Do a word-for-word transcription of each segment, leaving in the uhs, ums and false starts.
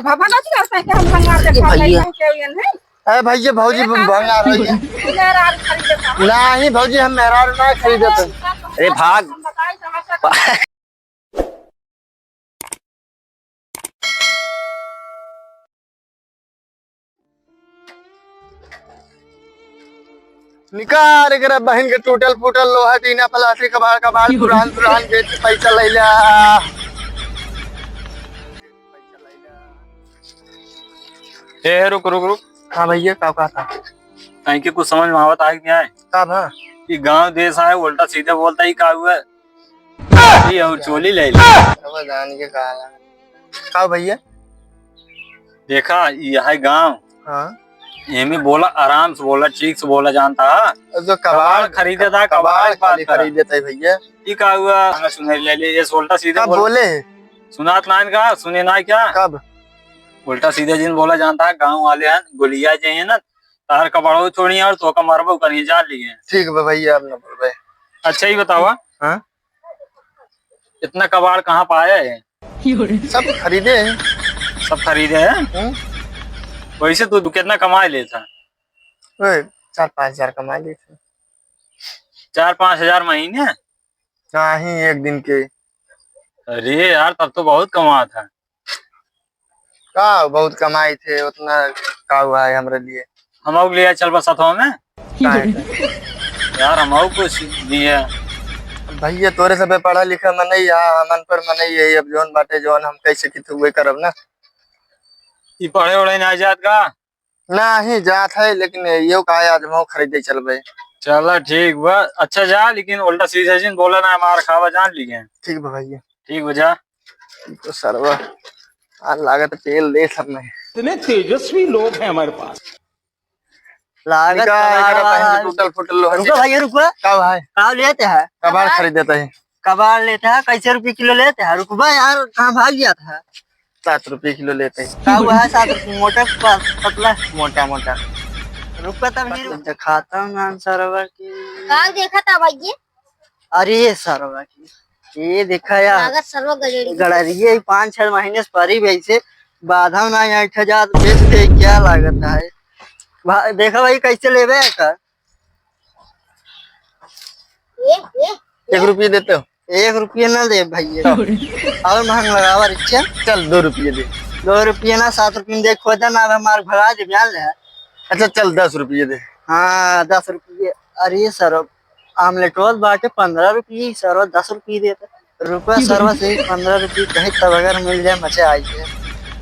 भभना चुका है कि हम भंगार अरे देखा भैया। नहीं है, के ये नहीं। अरे भैया, भौजी, भंगार है ये। मेहरारू खरीदे का। नहीं भौजी, हम मेहरारू ना खरीदे तो। अरे भाग। हम बताई समस्या। निकार एकरा बहिन के टूटल फूटल लोहा टीना प्लास्टिक कबाड़ कबाड़ पुरान पुरान बेच के पैसा लैला। ए, रुक, रुक, रुक। हाँ भैया, का, का था? कहीं के कुछ समझ में आवत आए कि नहीं आए? का भा? ये गांव देश आए, उल्टा सीधे बोलता ही का हुआ? ये और चोली ले ले। अब जान के का है? का भैया? देखा, ये है गांव। हाँ। एमे बोला, आराम से बोला, ठीक से बोला जानता है। जो कबाड़ कबाड़ खरीदे था, कबाड़ कबाड़ की बात खाली करा। खरीदे था भैया। ई का हुआ? सुने ले ले, ये उल्टा सीधे का बोल। बोले? सुनात नाइन का, सुने ना क्या? कब? उल्टा सीधे जिन बोला जानता है, गांव वाले हैं, गोलिया जे हैं ना, तार कबाड़ो छोड़ी और तो का मरबो करिए, जान लिए। ठीक बा भैया, अब ना बोलबे। अच्छा ही बतावा। हाँ? इतना कबाड़ कहाँ पाया है? सब खरीदे हैं। सब खरीदे हैं? हम्म। वैसे तू कितना कमाई लेता? ओए, चार पाँच हजार कमा लेते। चार पाँच हजार महीने? नहीं, एक दिन के। अरे यार, तब तो बहुत कमात है। का बहुत कमाई थे, उतना का हुआ है हमरे लिए? हम लोग ले चल बस साथवा में। काहे? यार, हम लोग कुछ दिए। भैया, तोरे सबे पढ़ा लिखा मनई है, हम अनपढ़ मनई है, अब जौन बाटे जौन हम कैसे की तो वही करब ना। ई पढ़े उढ़े ना जात का? नाही जात है, लेकिन यो का है, आज हम खरीदे चलबे। चला ठीक बा, अच्छा जा, लेकिन उल्टा सीधा जिन बोला ना, मार खावा जान लिए। ठीक बा भैया। ठीक बा, जा। ई तो सरवा, आज लागत तेल दे सब में। इतने तेजस्वी लोग हैं हमारे पास। लागत निकाल, सरवा निकाल, पहन के आज। टूटल फूटल लोहा रुको के। भैया, रुको। का भाई? का लेते हैं? कबाड़ कबाड़? खरीदे थे। कबाड़ लेते हैं, कैसे रुपये किलो लेते हैं? रुकबा यार, कहाँ भाग गया था? सात रुपये किलो लेते हैं। का हुआ है सात रुपये? मोटा प-, पतला? मोटा, मोटा। रुकबा तब ही रुक। दिखाता हूँ नाम सरवा की। का देखा था भैया? अरे सरवा की, ये देखा यार। लागत सरवा गजड़ी। गड़रिये ही पाँच छह महीने से परी वैसे बाधा ना यहाँ एक हजार बेच दे, क्या लागत है? भा-, देखा भाई कैसे लेबे का? ए, ए, एक रुपये देते हो? एक रुपये ना दे भैया। तो? और महंग लगावा रिक्शा। चल, दो रुपये दे। दो रुपये ना, सात रुपये में दे, खोदा ना, अब हमार भगा दे, जान ले। अच्छा, चल, दस रुपये दे। हाँ, दस रुपये। अरे सर, आमलेट रोल बाटे पन्द्रह रुपये, सर, दस रुपये देता। रुपया सरवा से पन्द्रह रुपये कहे, तब अगर मिल जाए, मजा आई जाए।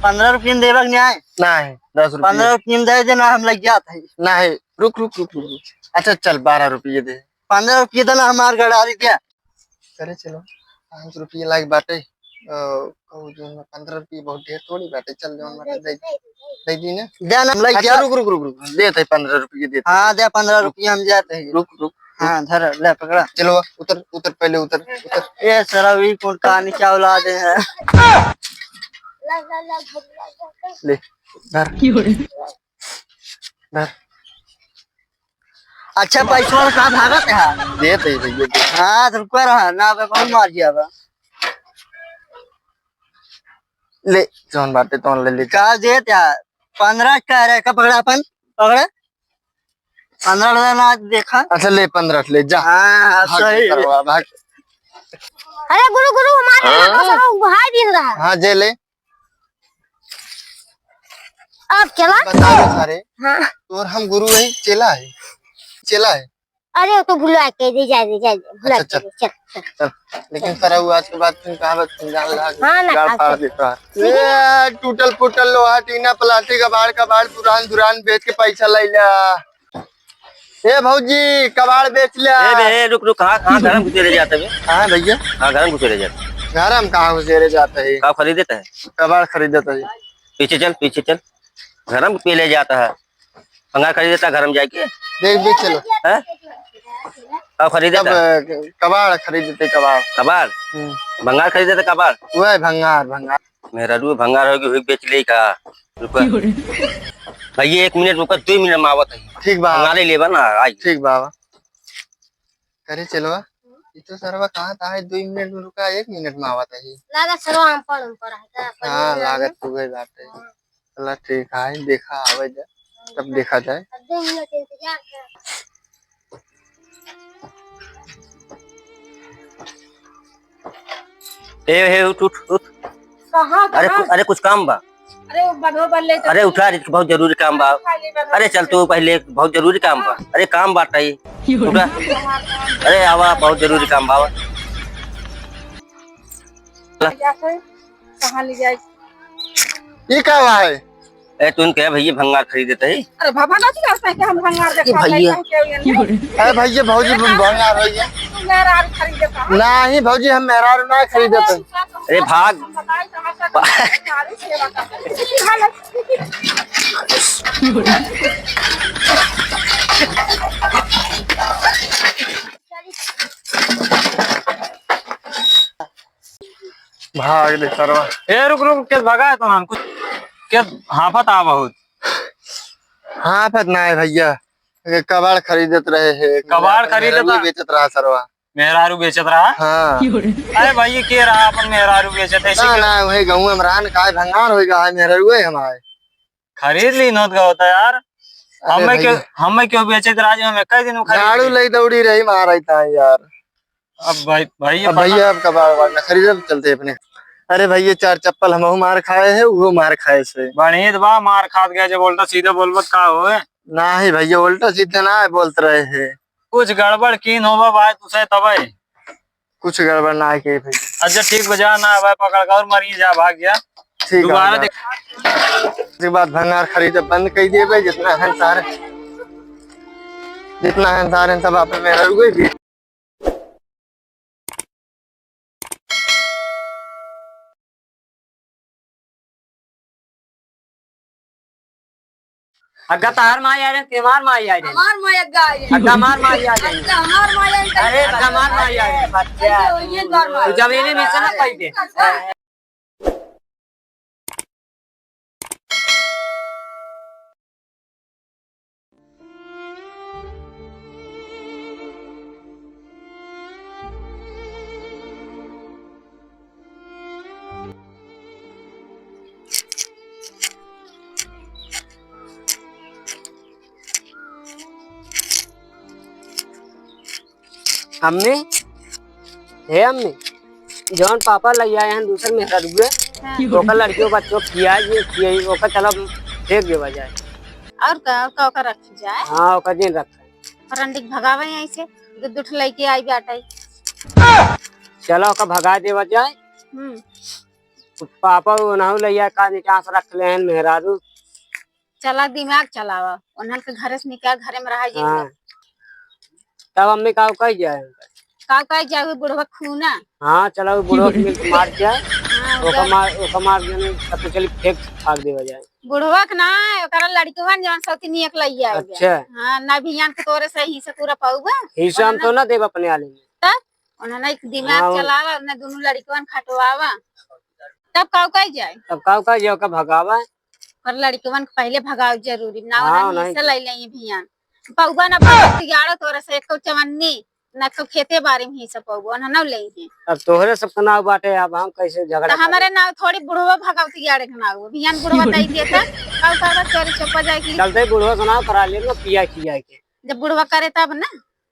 पन्द्रह रुपये में देबा के नहीं आए? नहीं, दस रुपये। पन्द्रह रुपये में दे देना, हम लग जात है। नहीं, रुक, रुक, रुक, रुक, रुक। अच्छा, चल, बारह रुपये दे। पन्द्रह रुपये देना, हमार गड़ारी दे। करे चलो, पाँच रुपये लायक बाटे। अ, कहू जो ना, पन्द्रह रुपये बहुत ढेर थोड़ी बाटे, चल जौन बाटे दे, दे दी ना। दे ना, हम लग अच्छा, जा। रुक, रुक, रुक, रुक, देत है पन्द्रह रुपये देत है। हाँ, दे पन्द्रह रुपये हम जात है। रुक, रुक, रुक। हाँ, धर, ले पकड़ा। चलो, उतर, उतर, पहले उतर, उतर। ए, सरवा, ई कौन कहानी क्या औलाद है? ले, धर। धर। अच्छा, पैसा वाला का भागत है? देत है भैया, देत। हाँ, तो रुका रहा, ना, अब बहुत मार दिया बा। ले, जौन बाटे, तौन ले, ले। का देत है? पन्द्रह कह रहे, का पकड़ा अपन? पकड़ा? पन्द्रह ना देखा। अच्छा, ले, पन्द्रह ले, जा। हाँ, भाग, सही। सरवा, भाग। अरे गुरु, गुरु, हमारे हाँ? यहाँ का सरवा उघार दिख रहा है। हाँ, जे ले। अब चला? बता दो सारे। हाँ। तोर हम गुरु है, चेला है? चेला है। अरे, वो तो भुला के दे, जा दे, जा दे, भुला अच्छा, के दे, चल, चल। चल, लेकिन सरवा आज के बाद फिर कहाँ बात जान ला, हाँ ना, गाड़ अच्छा। फाड़ देता है। ए, टूटल फूटल लोहा, टीना, प्लास्टिक, कबाड़, कबाड़, पुरान धुरान बेच के पैसा लैला। ए भौजी, कबाड़ बेच ला। ए बे, ए, रुक, रुक, कहाँ, कहाँ घर में घुसेरे जाता बे? हाँ भैया। हाँ, घर में घुसेरे जाता। घर में कहाँ घुसेरे जाता है? का खरीदे है? कबाड़ खरीदे है। पीछे चल, पीछे चल। घर में पी ले जाता है। भंगार खरीदे था घर में जाके। देख, बेच चलो। हैं? का खरीदे तब, था? अ, कबाड़ खरीदे थे, कबाड़। कबाड़? हम्म। भंगार खरीदे थे, कबाड़? वह भंगार, भंगार। मेहरारू भंगार होगी, हुई बेच ले का? रुका। भैया, एक मिनट रुका, दो मिनट में आवत है। ठीक बा। भंगारे लेबा ना, आई। ठीक बा। करे चलवा, ई तो सरवा कहाँ था है, दुइ मिनट में रुका, एक मिनट में आवत है। लागत सरवा हम पर, हम पर है, का, पर हाँ, लागत तो गई बात है। हाँ। चला ठीक है, देखा आवे जा, तब देखा जाए। अब दो मिनट इंतजार कर। ए, हे, उठ, उठ, उठ। कहाँ, अरे, कहाँ? कु-, अरे, कुछ काम बा। अरे, वो बधो बल्ले तो अरे, उठा रे, बहुत जरूरी काम बा। खाली बधो अरे, चल, बल्ले। तू पहले, बहुत जरूरी काम बा। अरे, काम बाटे। उठा। अरे, आवा, बहुत जरूरी काम बा, आवा। जा कोई, कहाँ ले जाए? ई का बा है? ए, तुम कहे भैया भंगार खरीदत है? अरे बाबा, ना जी, आज तक हम भंगार ये देखा भैया। नहीं, कहीं के ये नहीं। ए भैया, भौजी भंगार हो गया। तू मेहरारू खरीदत है? नहीं भौजी, हम मेहरारू ना खरीदत है। अरे भाग। हम बताई तो हम सब मेहरारू सेवा करते हैं। भाग ले सरवा। ए, रुक, रुक, के भगा है तो हम कुछ के हाफत आ बहुत। हाफत ना है भैया, ये कबाड़ खरीदत रहे हैं, कबाड़ मेहरारू खरीदत रहा? बेचत रहा सरवा। मेहरारू बेचत रहा? हाँ। अरे भाई, ये के रहा अपन मेहरारू बेचत है, ना, ऐसे ना, वही गाँव में रहा न, काय भंगार होई गया है, मेहरारू है हमारे। खरीद ली नोत का होता यार। अरे हमें क्यों, भैया। हमें क्यों बेचे तो राजू, हमें कई दिन में खरीद झाड़ू ली। लई दौड़ी रही मारा इतना यार। अब भाई, भाई, ये अब पता भैया, अब कबाड़ वाड़ ना खरीदे, अब चलते अपने। अरे भैया, चार चप्पल हमहू मार खाए है, उहो मार खाए से। बढ़िया तो बा, मार खात गया जब उल्टा सीधा बोलबत का होए? नाही भैया, उल्टा सीधा ना बोलत रहे है। कुछ गड़बड़ कीन होबा भाई, तुसे तबे। कुछ गड़बड़ ना है के भैया। अच्छा ठीक बा, जा ना भाई, पकड़ के और मरी जा, भाग जा। ठीक है दोबारा भैया। देख। इसके बाद भंगार खरीदे बंद कर दिए भाई, जितना है सारे, जितना है सारे सब आप मेरा रुक गए। अग्गा तहार माई आ रहे, तेमार माई आ रहे। हमार माई अग्गा आ रहे। अग्गा हमार माई आ रहे। अग्गा हमार माई आ रहे। अरे अग्गा हमार माई आ रहे। बच्चा। ये द्वार माई। तू जमीनी में से ना पाई दे। अम्मी, हे अम्मी, जौन पापा लइ आए हैं दूसर मेहररुए, हाँ। ओकर लड़कियों बच्चों खिया, ये खिया, ओकर चलो फेंक देवा जाए। और का, और का ओकर रखी जाए? हाँ, ओकर दिन रखे। रंडी के भगावे यहीं से, दू, दू ठो लइके आई बाटे। चलो, ओकर भगा देवा जाए। हम्म। पापा ओनहु लइ आए, का निकास रख ले हैं मेहरारू। चला दिमाग चलावा, उन्हन के घरे से निकाल, घरे में रहा जी। हाँ। तब अम्मी का कह जाए? का कह जाए, वो बुढ़वा खूना। हाँ, चला वो बुढ़वा के मिल के मार जाए। हाँ, ओका जब मार, ओका मार देने, तब तो चली फेंक फाड़ देवा जाए। बुढ़वा के ना, ओकरा लड़कवन जवन सौती नियक लइया हो गया। अच्छा। हाँ, ना भियान के तोरे से ही से पूरा पाऊबा। हिस्सा हम तो ना देब अपने आले में। तब उन्हें ना एक दिमाग हाँ, वो चलावा, उन्हें दोनों लड़कवन खटवावा। तब काऊ कह जाए? तब काऊ कह जाए, ओका भगावा। पर लड़कवन के पहले भगाव जरूरी, ना हाँ, उन्हें नहीं। हिस्सा ले लेंगे भियान। पौबा ना पौबा, तिगाड़ो तोरे से एको चवन्नी, ना एको खेते बारी में हिस्सा पौबा, उन्हें ना लेंगे। अब तोहरे सबके नाव बाटे, अब हम कैसे झगड़ा तो हमारे करी? नाव थोड़ी बुढ़वा भगाव तिगाड़े के नाव, भियान बुढ़वा तई देता, काऊ करबा चोरी चुप्पा जाए की। चलते बुढ़वा के नाव करा ले ना, पिया खिया के। जब बुढ़वा करे तब ना।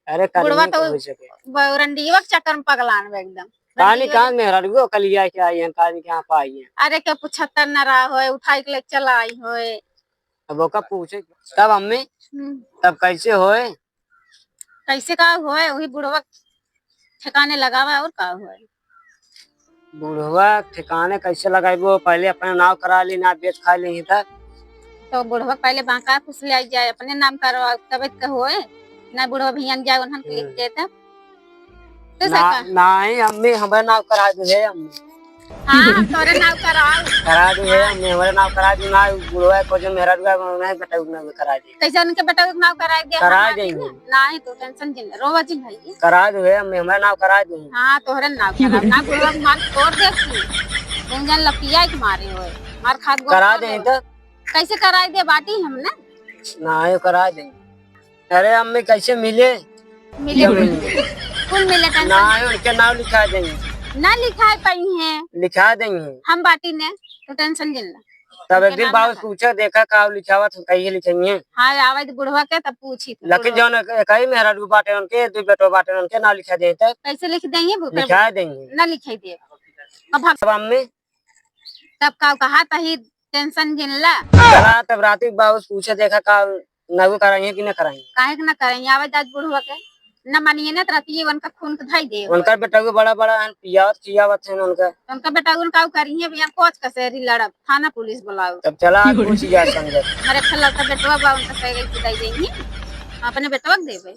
अरे, बुढ़वा तो हो सके। ब-, रंडियवा के चक्कर में पगलान बा एकदम। कहानी रंडियवा कहाँ के मेहरारू कल लिया के आई हैं, कहानी कहाँ पाई हैं? अरे, के पुछत्तर न रहा होए, उठाई के लेके चला आई होए। अब ओका पूछे, तब अम्मी, हम्म। तब कैसे होए? कैसे का होए, वही बुढ़वा ठिकाने लगावा और का होए। बुढ़वा ठिकाने कैसे लगाइबो? पहले अपने नाव करा ली, ना बेच खा ली तब। तो बुढ़वा पहले बांका फुसले आई जाए, अपने नाम करवा, तबे तो होए। ना बुढ़वा भियान जाए, उन्हन के लिख हम्म। दे तब। तो ना, सका? नहीं, अम्मी, हमारे नाव करा दे, हे अम्मी। हाँ, तोरे नाव कराओ। करा दे, हे अम्मी, हमारे नाव करा दे, ना बुढ़वा को जो मेहररुआ, नहीं बेटा, उतना में करा दे। कैसे उनके बेटा के नाव कराई दे? करा हम दे। आदमी ना। नाही, तो tension जिन, रोवा जिन भाई। करा दे, हमें, हमारे नाव करा दे। हाँ, तोहरे नाव करा। ना बुढ़वा के मार तोड़ दे तू। तुम जन लपिया के मारे होए। मार खात गोड़ करा तोड़ दे दे। तो। कैसे कराई दे बाटी हमने? नाही, करा दे। अरे अम्मी, कैसे मिले? मिले जब मिले। कुल मिले tension। ना, उनके नाव लिखा देंगे। ना लिखा पाई हैं। लिखा देंगे। हम बाटी ने, तो tension जिन ला। तब एक दिन बाबू पूछे, देखा का लिखावत, कहिए लिखेंगे। हाँ, आवे तो बुढ़वा के, तब पूछी तो लेकिन बुढ़वा। जौन एक, एक ही मेहरारू बाटे उनके, दो बेटो बाटे उनके, नाव लिखा देंगे तब। कैसे लिख देंगे? भूखे लिखा देंगे। ना लिखाई दे। अब हम सब अम्मी। तब का कहा तही tension जिन ला। चला तब राती बाबू पूछे, देखा का नगो कराई है कि ना कराई? काहे के ना कराई? आवे दाद बुढ़वा के। ना मानिए ना, त रतिये उनका खून के धई दे। उनकर बेटवा बड़ा बड़ा हन, पियावत खियावत हन उनका। उनका बेटवा उनका करिए, भैया कोच कचहरी लड़ब, थाना पुलिस बुलाओ। तब चला आज पूछ जा संगत। हमारे खेला का बेटवा बा, उनका सही गई दे देंगे। अपने बेटवा के देबे।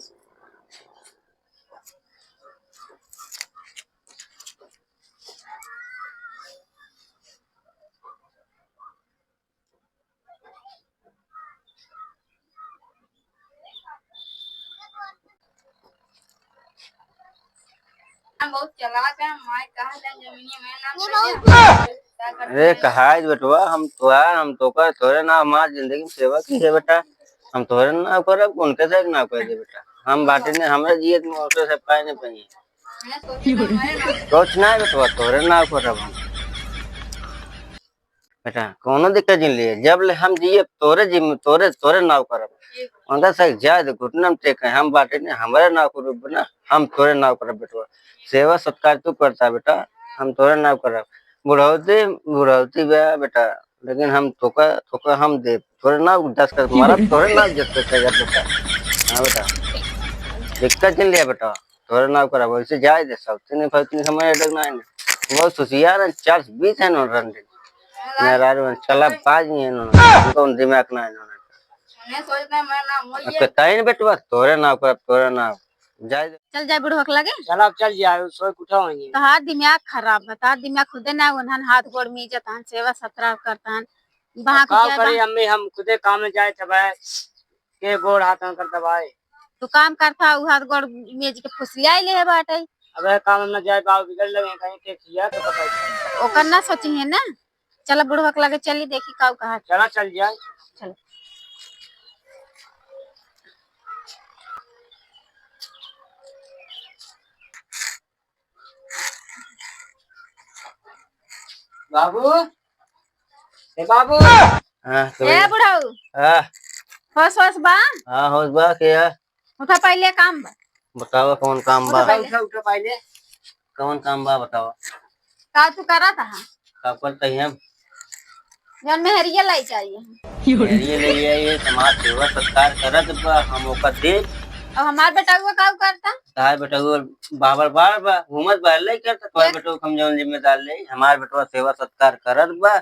हम बहुत चालाक हैं, माई कहा जाए जमीनिया में नाम कर दिया। अरे कहा है बेटवा, हम तोहार, हम तोकर, तोरे नाव हमार जिंदगी में सेवा की है बेटा, हम तोरे नाव करब, उनके से नाव कर दे बेटा, हम बाटे ने, हमरा जियत में ओकर सब काहे ने पाई। कुछ ना बेटवा, तोरे नाव करब हम। बेटा, कौनो दिक्कत नहीं लिए, जब ले हम जिए तोरे जिम, तोरे, तोरे नाव करब। उनका से जाए दे, घुटना में टेक है, हम बाटे ने, हमारे नाव करब ना, हम तोरे नाव करब बेटवा। सेवा सत्कार तू करता बेटा, हम तोरे नाव करब। बुढ़ौती, बुढ़ौती बा बेटा, लेकिन हम तोका, तोका हम देब। तोरे नाव दस कर मारब, तोरे नाव जब तक कर बेटा। हाँ बेटा, दिक्कत नहीं लिया बेटा, तोरे नाव करब, वैसे जाए दे, सब तीन फौज तीन समय अटक ना है। बहुत होशियार है, चार से बीस है ना रंडी। मेरा चला बाज नहीं है ना, उनको दिमाग ना है ना। मैं सोचता मैं ना अब तो तैन बेटवा, तोरे नाव करब, तोरे नाव। जाए दे। चल जाए बुढ़वा के लगे। चल अब चल जाए, सोए के उठा होंगे। तोहार दिमाग खराब बा, तोहार दिमाग खुदे ना उन्हन हाथ गोड़ मीजत हन, सेवा सत्कार करत हन। अब बहाँ का के जाए करी बा। अम्मी, हम खुदे काम में जाए थे भाई, के गोड़ हाथ हम कर दबाए। तू काम करता, उ हाथ गोड़ मीज के फुसलियाई ले बाटे। अबे काम में ना जाए, बाबू बिगड़ लगे कहीं के किया तो पता ही। ओकर ना सोची है ना। चला बुढ़वा के लगे चली, देखी काऊ कहा। चला चल जाए। चल। बाबू, ए बाबू। हाँ, तो ए भैया। बुढ़ऊ। हाँ। होश होश बा? हाँ, होश बा, के है? उठा पहिले काम बा। बतावा कौन काम उठा बा? पहिले। उठा, उठा पहिले। कौन काम बा बतावा? का तू करत हा? का करत ही हम? जौन मेहरिया लाई चाहिए। मेहरिया लाई आई है, समाज सेवा सत्कार करत बा, हम ओकर देब। अब हमार बेटउआ का करता? तहार बेटउआ बाबर बार बा, घूमत बा, लाई करता, तोहर देख। बेटउआ हम जौन जिम्मेदार ले, हमार बेटवा सेवा सत्कार करत बा,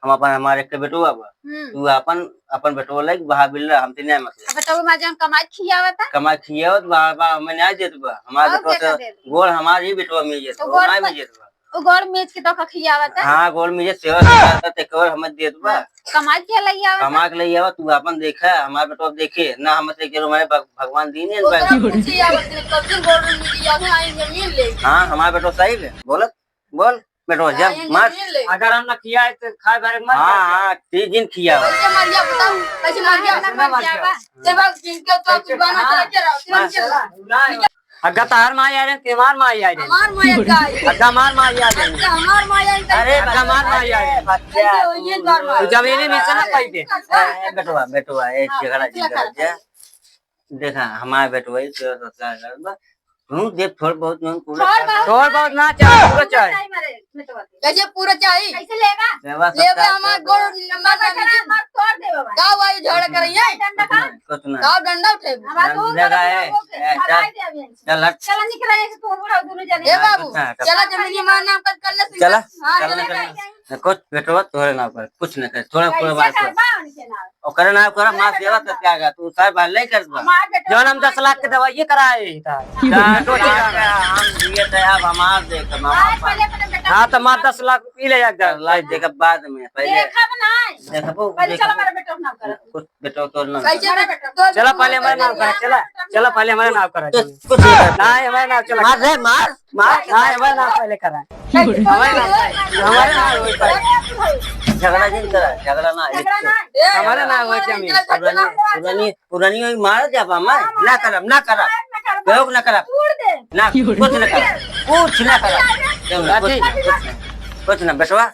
हम अपन, हमार एक बेटवा बा। हम्म। तू अपन, अपन बेटवा लाई बहा बिल्ला, हमसे नहीं मतलब। अब बेटवा मा जौन कमाई खियावता? कमाई खियावत बा, बा, हमें नहीं देत बा। हमार और बेटवा के से का देत? गोड़ हमार ही बेटवा में देत तो बा, गोड़ हमार में में देत बा। वो गोड़ मेज के तो खियावता? हाँ, गोड़ मेज सेवा सत्कार करत, एक और हमें देत बा। हाँ, कमाई के लई आवता? कमा के लई आवा, तू अपन देखा, हमार बेटवा देखे, ना हमसे के हमारे भग-, भगवान दीन है ओकरा भाई। कुछ ही आवत नहीं, कब दिन गोड़ में मिली, आधा आई जमीन ले। हाँ, हमार बेटवा सही है, बोलत, बोल, बेटवा, जा, हाँ, ये मार। जमीन ले। अगर हम ना खियाए तो खाए भरे मर हाँ, जाते। हाँ, तीन दिन खिया। कैसे मर गया बताओ, कैसे मर गया? कैसे मर गया? जब जिनके तो कैसे? जुबान हाँ, चला के रहो, हाँ, तुरंत चला। चला। अग्गा तहार माई आ रहे, ते हमार माई आ रहे। हमार माई का है? अग्गा हमार माई आ रहे। अग्गा हमार माई आ रहे। अरे, अग्गा हमार माई आ रहे। बच्चा, कैसे हो? ये तू बार माई। तू जमीनी में से ना पाई दे। ए, ए, बेटवा, बेटवा, ए, हाँ, झगड़ा जिन कर जा। देखा, हमार बेटवा, ये तेरा ससुराल घर बा। तू देख, थोड़ बहुत जौन पूरा थोड़ कर बहुत थोड़ बहुत ना चाहे, पूरा चाहे। कैसे पूरा चाही? कैसे लेबा? लेबा लेबे सत्कार हमार कर गोड़ दो। नंबर ना मिली। मार तोड़ देबे भाई। का हुआ, ये झगड़ा करइए? डंडा का? कुछ ना, कुछ ना। का डंडा उठेबे? हमार दो जगह है। ए, चल। चल हट। चल निकल रहे हैं, तू बूढ़ा दोनों जने। ए बाबू, कुछ ना, चला जमीन हमार नाम कर, कर ले। चला, हाँ, चला चला। निकल। कुछ बेटवा तोहरे नाम कर, कुछ ना कर, थोड़ा कैसे थोड़ा बात कर। करबा उनके नाम? ओकरे नाम कर, मार सेवा तो क्या गा, तू साहब भाई नहीं करबा। हमार बेटवा जौन हम दस लाख के दवाई कराए था। हाँ। हाँ, तो ठीक है, हम दिए थे, अब हमार देख, हम आज हमार पहले अपने बेटा हाँ, तो मार दस लाख पी ले एक दस लाख देख बाद में, पहले देखब ना। देखबो, पहले चलो देखबो। हमारे बेटा के नाम करो। कुछ बेटवा तोर नाम कैसे करा। बेटा? चला, पहले हमारे नाम करा, चला। चला, पहले हमारे नाम करा। कुछ, कुछ नहीं करा। ना, हमारे नाम चला। मार रे, मार, मार। ना, हमारे नाम पहले करा। हमारे नाम, हमारे नाम होई पहले। झगड़ा नहीं करा, झगड़ा ना, झगड़ा ना। हमारे नाम होई जमीन। पुरानी, पुरानी, पुरानी होई मार जाबा, मार। ना करब, ना करब। गयो कि ना करब? तोड़ दे। ना, कुछ ना करब, कुछ ना करब। क्यों ना, कुछ ना, कुछ ना, कुछ ना, बसवा।